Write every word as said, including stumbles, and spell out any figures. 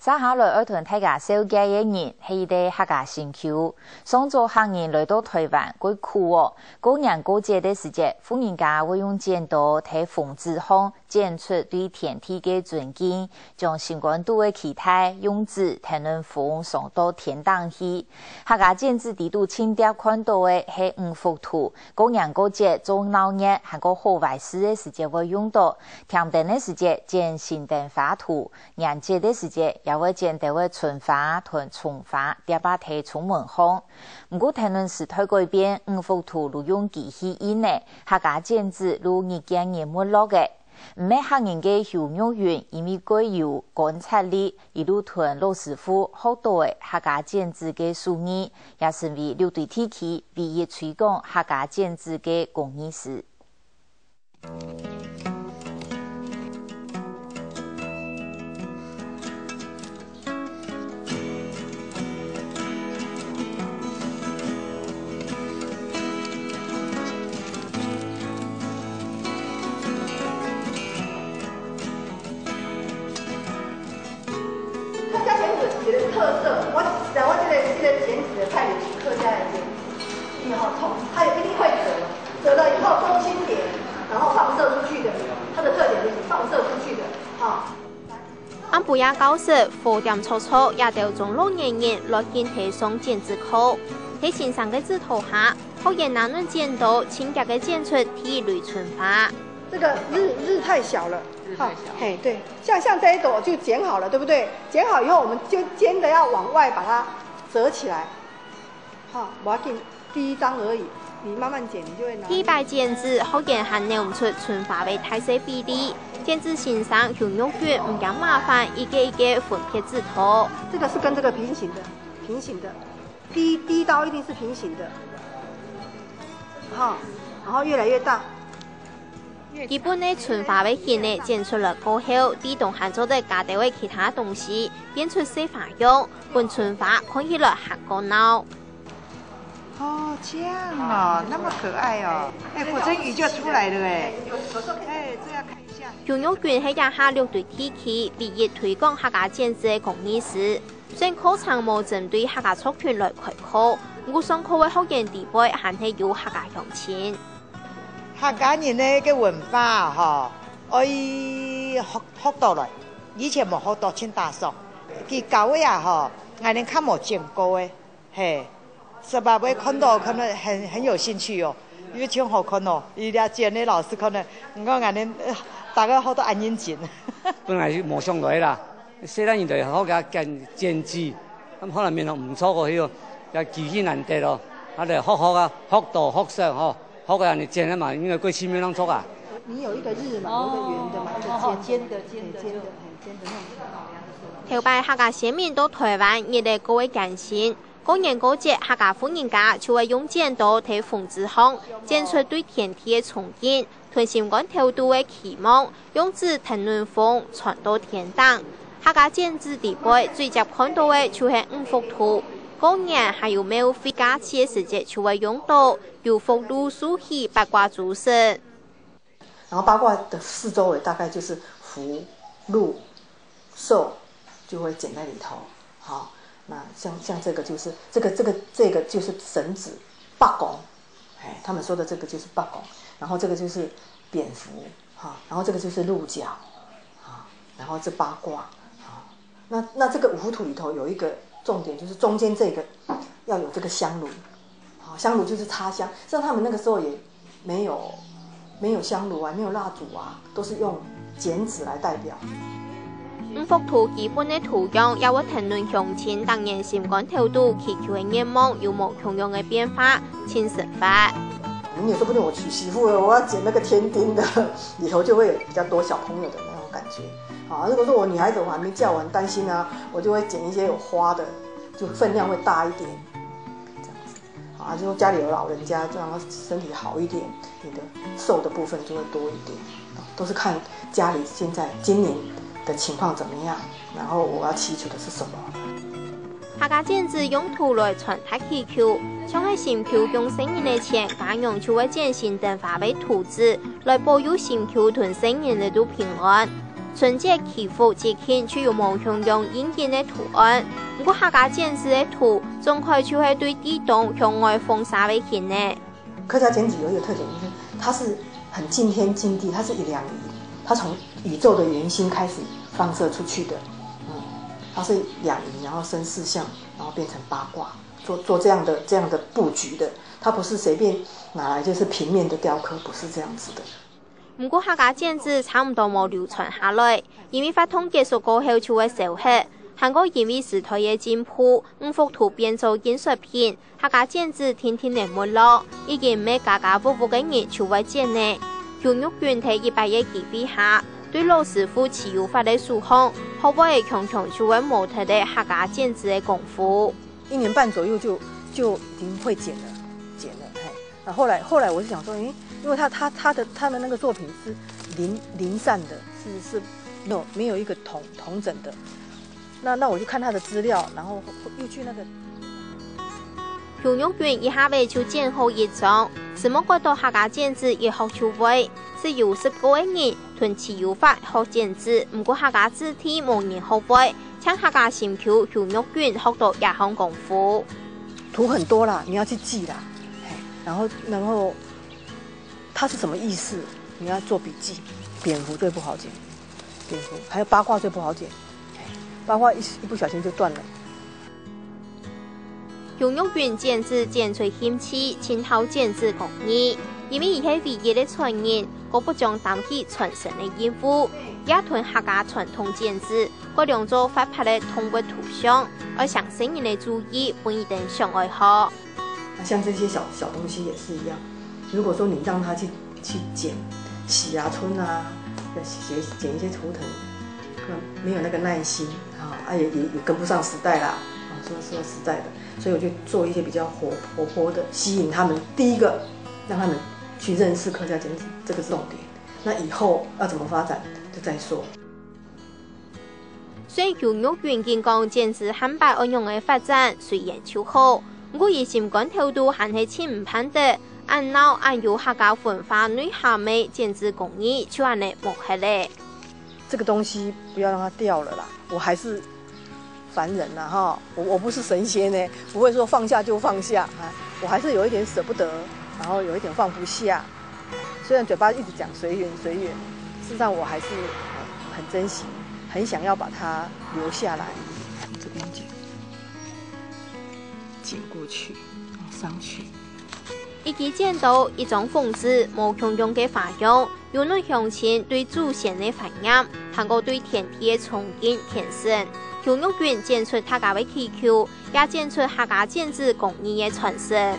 接下來愛同大家紹介个人係一個客家新舊。上早客人來到臺灣，過苦哦。過年過節个時節，婦人家會用剪刀在紅紙項剪出對天地个尊敬，將心肝肚个期待用紙跈等風送到天頂去。客家剪紙裡肚盡輒看到个係五福圖，過年過節做鬧熱還過好壞事个時節會用到，添燈个時節剪心燈花圖， 年節个時節，也會剪兜仔春花同蔥花，貼啊在窗門項。毋過，跈等時代改變，五福圖就用機器印了，客家剪紙就日漸日沒落了。毋係客人个邱玉雲，因為蓋有觀察力，一路同老師傅學到个客家剪紙个手藝，也成為六堆地區唯一推廣客家剪紙个工藝師。 客家剪紙的特色，我，我這個，這個剪紙的派別是客家的剪紙，然後從，它有一定會折，折了以後中心點，然後放射出去的，它的特點就是放射出去的，哈。 暗晡夜教室，火點著著，這兜中老年人來緊在上剪紙課。在先生个指導下，學員拿等剪刀，盡遽个剪出第一蕊春花。這個日，日太小了，日太小。哈，嘿，對，像，像這一朵就剪好了，對不對？剪好以後，我們就尖的要往外把它折起來。 好，無要緊，第一張而已，你慢慢剪，你就會拿。第一擺剪紙，學員還扭毋出春花个大細比例。剪紙先生邱玉雲毋驚麻煩，一個一個分別指導。這個是跟這個平行的，平行的。第一，第一刀一定是平行的。好，然後越來越大。 基本个春花个形仔剪出來過後，底肚還做得加兜仔其他東西，變出細花樣，分春花看起來還過鬧。哦，這樣哦，那麼可愛哦。哎，果真魚就出來了哎。哎，這要看一下。邱玉雲係這下六堆地區唯一推廣客家剪紙个工藝師。雖然課程無針對客家族群來開課，毋過上課个學員裡背還係有客家鄉親。 客家人个，个文化吼，愛學，學到來，以前無學到盡打爽。佢教个啊吼，𠊎等較無剪過个，嘿。十八歲看到可能很，很有興趣哦，因為盡好看哦，佢這剪个老師可能，你看𠊎等，呃，大家學到恁認真。本來是無想來啦，細漢人就學个剪，剪紙， 該後來面吼毋著个，該个機器難得咯，啊，就學學啊，學多學少吼，學个恁樣剪个嘛，應該過七面浪著啊。你有一個日嘛，有一個圓的嘛，一個尖的，尖的，尖的，嘿，尖的那種。頭擺客家先民到臺灣，日仔過个艱辛，過年過節，客家婦人家就會用剪刀在紅紙項剪出對天地个崇敬， 同心肝頭肚个期望，用紙跈等風傳到天頂。客家剪紙裡背最輒看到个就係五福圖，過年還有廟會、假期个時節就會用到，有福祿壽喜、八卦諸神。然後八卦的四周圍大概就是福、祿、壽就會剪在裡頭。好，那像，像這個就是，這個，這個，這個就是神紙，八公，哎，他們說的這個就是八公，然後這個就是蝙蝠，哈，然後這個就是鹿角，哈，然後這八卦，哈，那，那這個五圖裡頭有一個重點，就是中間這個要有這個香爐，好，香爐就是插香，像他們那個時候也沒有，沒有香爐啊，沒有蠟燭啊，都是用剪紙來代表。五福圖基本个圖樣，也會跈等鄉親逐年心肝頭肚祈求个願望有無共樣个變化，盡生活。明年說不定我娶媳婦了，我要剪那個天丁的，裡頭就會有比較多小朋友的那種感覺。啊，如果說我女孩子我還沒嫁，我很擔心啊，我就會剪一些有花的，就分量會大一點，這樣子。 啊，就說家裡有老人家，就讓他身體好一點，你的壽的部分就會多一點，啊，都是看家裡現在今年的情況怎麼樣，然後我要祈求的是什麼。客家剪紙用途來傳達祈求，像係心臼降細人个前，家娘就會剪心燈花个圖紙，來保佑心臼同細人仔都平安。春節祈福節慶就有無共樣應景个圖案，毋過客家剪紙个圖，總歸就係對地動向外放射个形呢。客家剪紙有一个特点，就是它是很敬天敬地，它是一两仪，它从宇宙的圆心开始放射出去的，嗯，它是两仪，然后升四象，然后变成八卦，做做这样的这样的布局的，它不是随便拿来就是平面的雕刻，不是这样子的。毋過客家剪紙差毋多無流傳下來，因為活動結束過後就會燒忒，還過因為時代个進步，五幅圖變做印刷品，客家剪紙定定仔沒落，已經毋係家家戶戶个人就會剪呢。邱玉君在一擺个機會下，對老師傅徐有發个手項，學會強強就會摸透个客家剪紙个功夫。一年半左右就就已经会剪了，剪了，嘿。那后来后来我是想说，诶，因为他他他的他的那个作品是零零散的，是是没有没有一个统统整的。那那我就看他的资料，然后又去那个邱玉君一下仔就剪好一張，係無覺得客家剪紙一學就會，係有十個个人同徐有發學剪紙，毋過客家子弟無人學會，淨客家心臼邱玉君學到這項功夫。图很多啦，你要去记啦，嘿，然后然后它是什么意思，你要做笔记。蝙蝠最不好剪，蝙蝠还有八卦最不好剪，嘿，八卦一一不小心就断了。邱玉君剪紙剪出興趣，盡好剪紙工藝，因為佢係唯一个傳人，故不將擔起傳承个任務，也同客家傳統剪紙改良做活潑个動物圖像，愛省細人个注意，分佢等想愛學。那像这些小小东西也是一样，如果说你让他去去剪喜牙春啊，剪剪一些图腾，那没有那个耐心啊，啊也也也跟不上时代啦，啊说说实在的，所以我就做一些比较活活泼的，吸引他们。第一个，让他们去认识客家剪纸，这个是重点。那以后要怎么发展，就再说。虽然邱玉君緊講剪紙下擺愛仰仔發展，隨緣就好，毋過佢心肝頭肚還係盡毋盼得，恁鬧恁有客家文化內涵个剪紙工藝就恁仔無忒咧。这个东西不要让它掉了啦，我还是凡人啦哈，我我不是神仙呢，不会说放下就放下啊，我还是有一点舍不得，然后有一点放不下。虽然嘴巴一直讲随缘随缘，事实上我还是很珍惜，很想要把它留下来。这边剪，剪过去，上去。一支剪刀，一張封紙，無共樣个花樣，有內鄉親對祖先个懷念，還過對天地个崇敬虔誠。邱玉君剪出大家个祈求，也剪出客家剪紙工藝个傳承。